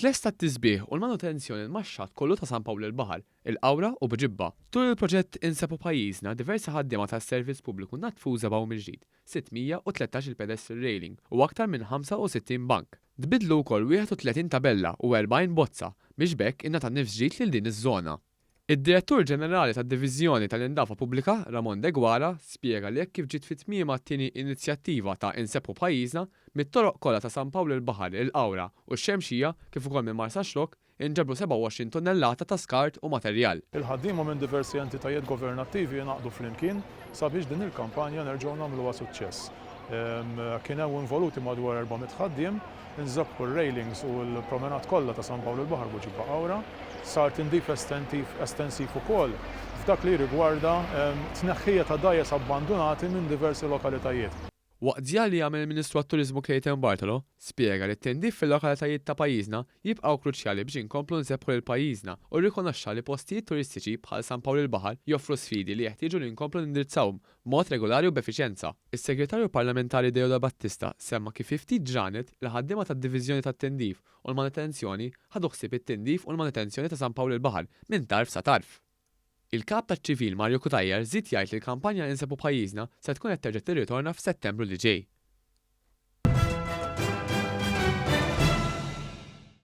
Tlesta t-tisbiħ u l-manutenzjoni l-max-xatt kollu ta' San Pawl il-Baħar, il-Qawra u Buġibba. Tul il-proġett Insebu Pajjiżna diversi ħaddiema tas-servizz pubbliku naddfu u żebgħu mill-ġdid 613 il-pedestrian railing u aktar minn 65 bank. Tbiddlu wkoll 31 tabella u 40 bozza biex b'hekk ingħata nifs ġdid lil din iż-żona. Id-Direttur Ġenerali tad-Diviżjoni tal-Indafa Pubblika, Ramon Deguara, spjega li hekk kif ġiet fi tmiemha t-tieni inizjattiva ta' Insebbħu Pajjiżna, mit-toroq kollha ta' San Pawl il-Baħar, il-Qawra u x-Xemxija, kif ukoll minn Marsaxlokk, inġabru 27 tunnellata ta' skart u materjal. Il-ħaddiema minn diversi entitajiet governattivi ingħaqdu flimkien sabiex din il-kampanja nerġgħu nagħmluha suċċess. Kien hemm involuti madwar 400 ħaddiem, inżebħu r-railings u l-promenade kollha ta' San Pawl il-Baħar Buġibba Qawra. Sar tindif estensiv ukoll f'dak li jirrigwarda tneħħija ta' dgħajjes abbandunati minn diversi lokalitajiet. Waqt żjara li għamel il-Ministru għat-Turiżmu Clayton Bartolo, spjega li t-tindif fil-lokalitajiet ta' pajjiżna jibqgħu kruċjali biex inkomplu nsebbħu lil pajjiżna u rrikonoxxa li postijiet turistiċi bħal San Pawl il-Baħar joffru sfidi li jeħtieġu li nkomplu nindirizzawhom b'mod regolari u b'effiċjenza. Is-Segretarju Parlamentari Deoda Battista semma kif fi ftit ġranet, il-ħaddiema tad-Diviżjoni tat-Tindif u l-Manutenzjoni ħadu ħsieb it-tindif u l-manutenzjoni ta' San Pawl il-Baħar minn tarf sa tarf. Il-Kap taċ-Ċivil Mario Cutajar żied jgħid li l-kampanja Insebu Pajjiżna se tkun qed terġa' tirritorna f'Settembru li ġej.